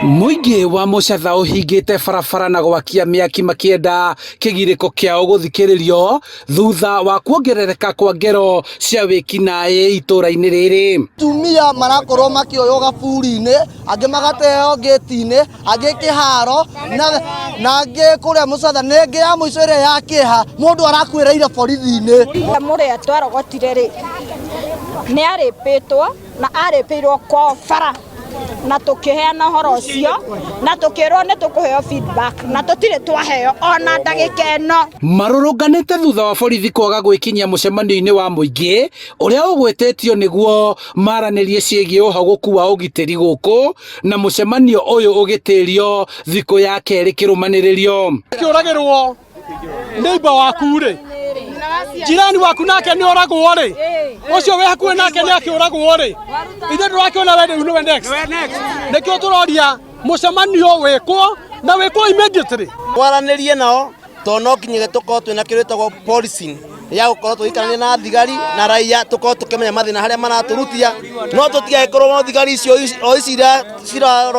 Mũingĩ wa Mũcatha ũhingĩte barabara na gwakia mĩaki makĩenda kĩgirĩko kĩao gũthikĩrĩrio thutha wa kuongerereka kwa ngero cia wĩkinaĩ itũra-inĩ rĩrĩ. Atumia marakorwo makĩoywo gaburi-inĩ, angĩ magateo ngĩti-inĩ, angĩ kĩharo na na angĩ kũrĩa Mũcatha. Nĩ ĩngĩ ya mũico ĩrĩa ya kĩeha mũndũ arakuĩrĩire borithi-inĩ. Mũrĩa twarogotire rĩ nĩ arĩpĩtwo na arĩpĩirwo kwao bara na tũkĩheana ũhoro ũcio na tũkĩrwo nĩ tũkũheo feedback na tũtirĩ twaheo ona ndagĩka ĩno. Marũrũnganĩte thutha wa borithi kwaga gwĩkinyia mũcemanio-inĩ wa mũingĩ ũrĩa ũgwĩtĩtio nĩguo maranĩrie ciĩgiĩ ũhagũku wa ũgitĩri gũkũ na mũcemanio ũyũ ũgĩtĩrio thikũ ya kerĩ kĩrũmanĩrĩrio. Kĩũragĩrwo neighbor waku rĩ, jirani waku nake nĩ oragwo rĩ, ũcio wĩ hakuhĩ nake nĩ akĩũragwo rĩ, ithuĩ tũrakĩona we rĩu nĩwe next. Nĩkĩo tũroria mũcemanio wĩkwo na wĩkwo immediately. Twaranĩrie nao tondũ no nginya tũkorwo twĩna kĩndũ gĩtagwo policing ya gũkorwo tũgĩikarania na thigari na raia, tũkorwo tũkĩmenya mathĩna harĩa maratũrutia, no tũtigagĩkorwo no thigari icio o ici iria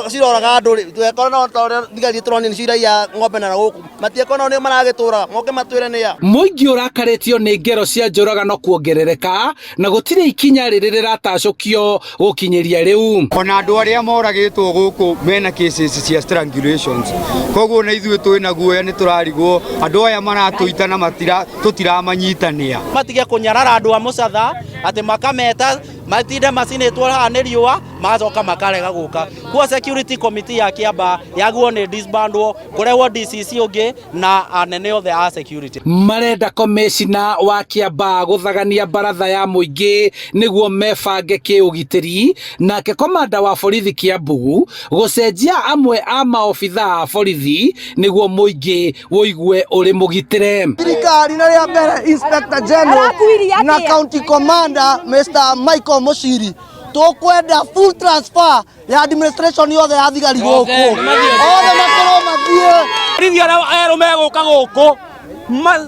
ciroraga andũ rĩ, tũgĩkorwo no ta ũrĩa thigari tũronio nĩcio iraiya ng'ombe na gũkũ, matigakorwo nao nĩo maragĩtũraga, moke matwĩre nĩa. Mũingĩ ũrakarĩtio nĩ ngero cia njũragano kuongerereka na gũtirĩ ikinya rĩrĩ rĩratacũkio gũkinyĩria rĩu. Ona andũ arĩa moragĩtwo gũkũ mena cases cia strangulations, koguo na ithuĩ twĩna guoya, nĩ tũrarigwo andũ aya maratũita na matira tũtiramanyitanĩa. Matige kũnyarara andũ a Mũcatha atĩ makameta matinde macinĩtwo haha nĩ riũa magacoka makarega gũka. Kuo security committee ya Kiambaa yagwo nĩ disbandwo kũrehwo DCC ũngĩ na anene othe a security. Marenda komĩcina wa Kiambaa gũthagania baratha ya mũingĩ nĩguo mebange kĩũgitĩri, nake komanda wa borithi Kiambu gũcenjia amwe a maobithaa a borithi nĩguo mũingĩ ũigue ũrĩ mũgitĩre. Thirikari na rĩa mbere Inspector General Arakuirie na atĩa? County Commander Mr. Michael Mushiri, tũkwenda full transfer ya administration yothe ya thigari gũkũ, othe makorwo mathiĩ. Borithi arĩa erũ megũka gũkũ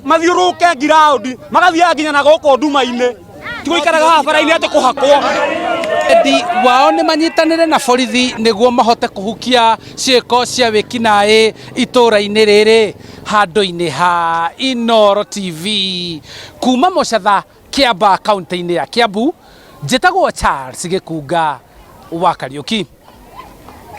mathiũrũrũke ngiraundi, magathiaga nginya na gũkũ nduma-inĩ, ti gũikaraga haha bara-inĩ atĩ kũhakwo. Wendi wao nĩ manyitanĩre na borithi nĩguo mahote kũhukia ciĩko cia wĩkinaĩ itũra-inĩ rĩrĩ. Handũ-inĩ ha Inooro TV kuma Mũcatha, Kiambaa, kaunti-inĩ ya Kiambu, njĩtagwo Charles Gĩkunga wa Kariũki.